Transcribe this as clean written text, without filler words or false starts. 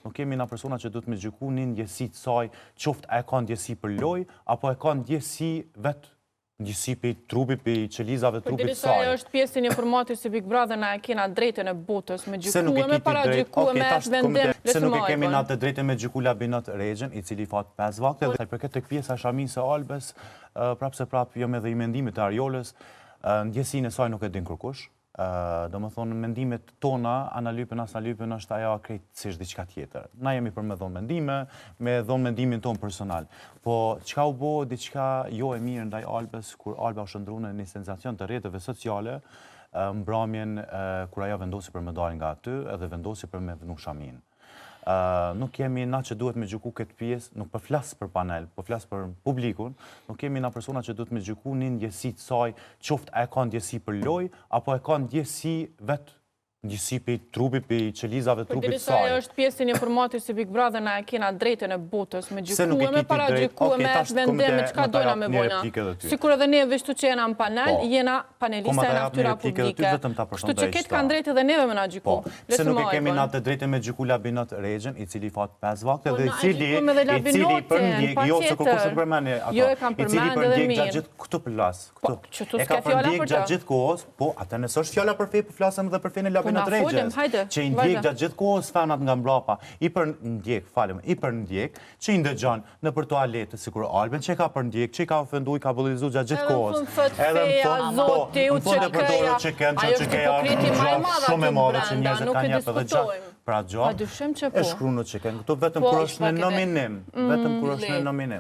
Nuk jemi na persona që duhet me gjyku një ndjesi të saj, qoftë e ka ndjesi për lojë, apo e ka ndjesi vetë ndjesi prej trupit, prej qelizave trupit të saj. Përderisa ajo është pjesë e një formati si Big Brother, na e kena drejtën e botës me gjyku e me paragjyku e me vendim, Pse nuk e kemi na të drejtën me gjyku Labinot Rexhën, i cili falet 5 vakte, dhe sa i përket tek pjesa e shamisë së Albës, prapë se prapë jam edhe i mendimit të Arjolës, ndjesinë e saj nuk e din kërkush, Domethënë, mendimet tona, a na lypen, a s'na lypen, është ajo krejtësisht diçka tjetër. Na jemi për me dhonë mendime, me dhonë mendimin tonë personal. Po, çka u bo diçka jo e mirë ndaj Albës, kur Alba u shndërru në një senzacion të rrjeteve sociale, mbramjen kur ajo vendosi për me dalë nga aty, edhe vendosi për me vnu shaminë. Nuk jemi na që duhet me gjyku këtë pjesë, nuk po flas për panel, po flas për publikun, nuk jemi na persona që duhet me gjyku një ndjesi të saj, qoftë e ka ndjesi për lojë, apo e ka ndjesi vetë ndjesi prej trupit, prej qelizave trupit të saj. Përderisa ajo është pjesë e një formati si Big Brother, na e kena drejtën e botës me gjyku e me paragjyku e me vendim me çka dojna me bo na. Sikur edhe ne veç që jena në panel, po. jena panelista jena ftyra publike. Kështu që këtë kanë drejtë edhe neve me na gjyku. Po. Pse nuk e kemi na të drejtën me gjyku Labinot Rexhën, i cili falet 5 vakte po, dhe i cili i cili përndjek, jo se kërkush nuk përmendi ato, jo, i cili përndjek gjatë gjithë këtu flas, po, këtu. E ka përndjek gjatë gjithë kohës, po atë nëse është fjala për fe, po flasim edhe për fenë e po, Labinot Rexhës, që i ndjek gjatë gjithë kohës fanat nga mbrapa, i përndjek, falem, i përndjek, që i ndëgjon, nëpër tualete, sikur Albën që e ka përndjek, që i ka ofendu, i ka bullizu gjatë gjithë kohës. Edhe në fund, po, në fund e përdor UÇK-në, që UÇK-ja është gjë shumë e madhe që njerëzit kanë jep edhe gjak për atë gjë. E po. shkruan UÇK-në këtu vetëm po, kur është në nominim, vetëm kur është në nominim.